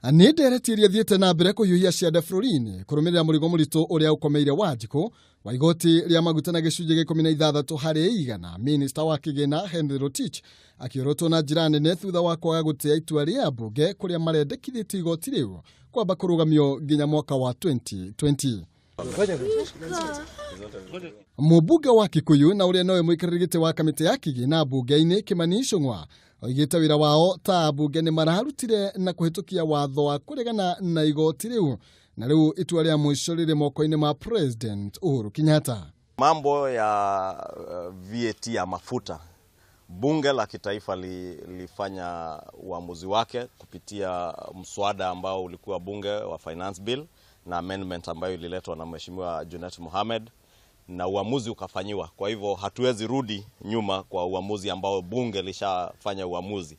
Nĩ ndereti iria thiĩte na mbere kũhiũhia ciande bũrũri-inĩ kũrũmĩrĩra mũrigo mũritũ ũrĩa ũkomeire Wanjikũ wa igoti rĩa maguta na gĩcunjĩ gĩa 16 harĩ igana. Minista wa kĩgĩna Henry Rotich akĩorotwo na njĩra nene thutha wa kwaga gũtĩa itua rĩa mbunge kũrĩa marendekithĩtie igoti rĩu kwamba kũrũgamio nginya mwaka wa 2020. Mũmbunge wa Kikuyu na ũrĩa nowe mũikarĩri gĩtĩ wa kamĩtĩ ya kĩgĩna mbunge-inĩ Kimani Ichung'wa oigĩte wĩra wao ta ambunge nĩ mararutire na kũhĩtũkia watho wa kũregana na igoti rĩu, na rĩu itua rĩa mũico rĩrĩ moko-inĩ ma President Uhuru Kenyatta. Mambo ya VAT ya mafuta, bunge la kitaifa lilifanya uamuzi wake kupitia mswada ambao ulikuwa bunge wa finance bill na amendment ambayo ililetwa na Mheshimiwa Junet Mohamed, na uamuzi ukafanyiwa. Kwa hivyo hatuwezi rudi nyuma kwa uamuzi ambao bunge lishafanya uamuzi.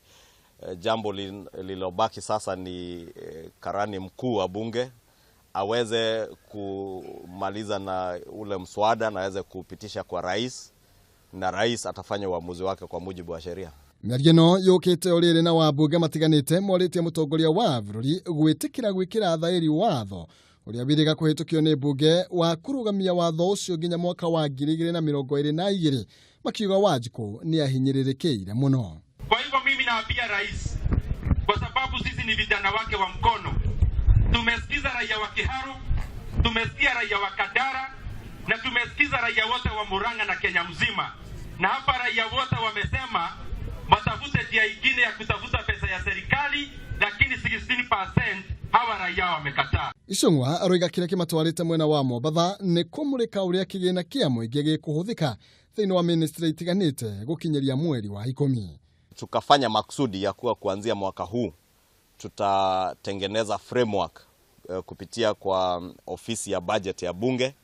Jambo lililobaki sasa ni karani mkuu wa bunge aweze kumaliza na ule mswada na aweze kupitisha kwa rais, na rais atafanya uamuzi wake kwa mujibu wa sheria. Mĩario ĩno yũkĩte o rĩrĩ na wambunge matiganĩte morĩtie mũtongoria wa bũrũri gwĩtĩkĩra gwĩkĩra thaĩri watho ũrĩa wĩrĩga kũhĩtũkio nĩ mbunge wa kũrũgamia watho ũcio nginya mwaka wa 2022, makiuga Wanjikũ nĩ ahinyĩrĩrĩkĩire mũno. Kwa hivyo mimi naambia rais, kwa sababu sisi ni vijana wake wa mkono, tumesikiza raia wa Kiharu, tumesikia raia wa Kandara na tumesikiza raia wote wa Murang'a na Kenya mzima, na hapa raia wote wamesema watafute njia ingine ya kutafuta pesa ya serikali, lakini 16% hawa raia wamekataa. Ichung'wa aroiga kĩrĩa kĩmatwarĩte mwena wa Mombatha nĩ kũmũrĩka ũrĩa kĩgĩna kĩa mũingĩ gĩkũhũthĩka thĩinĩ wa ministry itiganĩte gũkinyĩria mweri wa 10. Tukafanya maksudi ya kuwa kuanzia mwaka huu tutatengeneza framework kupitia kwa ofisi ya budget ya bunge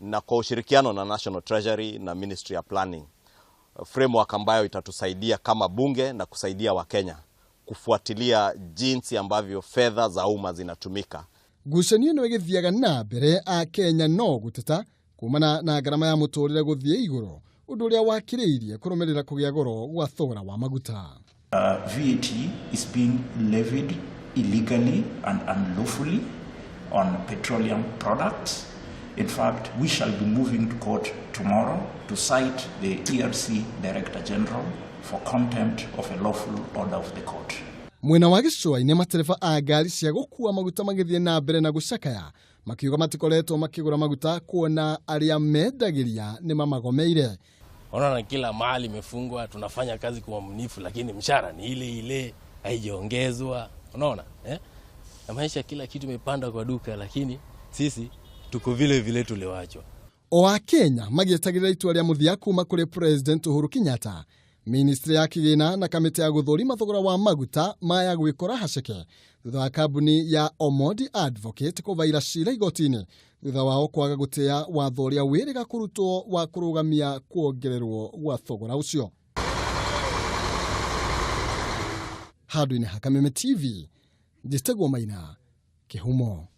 na kwa ushirikiano na National Treasury na Ministry ya Planning, framework ambayo itatusaidia kama bunge na kusaidia Wakenya kufuatilia jinsi ambavyo fedha za umma zinatumika. Ngucanio ĩno ĩgĩthiaga na mbere Akenya no gũteta kumana na ngarama ya mũtũrĩre gũthiĩ igũrũ, ũndũ ũrĩa wakĩrĩirie kũrũmĩrĩra kũgĩa goro gwa thogora wa maguta. VAT is being levied illegally and unlawfully on petroleum products. In fact, we shall be moving to court tomorrow to cite the ERC Director General for contempt of a lawful order of the court. Mwena wa gĩcũa-inĩ matereba a ngari cia gũkua maguta magĩthiĩ na mbere na gũcakaya makiuga matikoretwo makĩgũra maguta kuona arĩa mendagĩria nĩ mamagomeire. Unaona kila mahali imefungwa, tunafanya kazi kwa uaminifu, lakini mshahara ni ile ile, haijaongezwa. Unaona? Na maisha kila kitu imepanda kwa duka, lakini sisi tuko vile vile tuliwachwa. O Akenya magĩetagĩrĩra itua rĩa mũthia kuma kũrĩ President Uhuru Kenyatta, Ministry ya kĩgĩna na kamĩtĩ ya gũthũrima thogora wa maguta maya gwĩkora haceke thutha wa kambuni ya Omondi Advocate kũbaira cira igoti-inĩ thutha wao kwaga gũtĩa watho ũrĩa wĩrĩga kũrutwo wa kũrũgamia kuongererwo gwa thogora ũcio. Handũ-inĩ ha Kameme TV, njĩtagwo Maina Kĩhumo.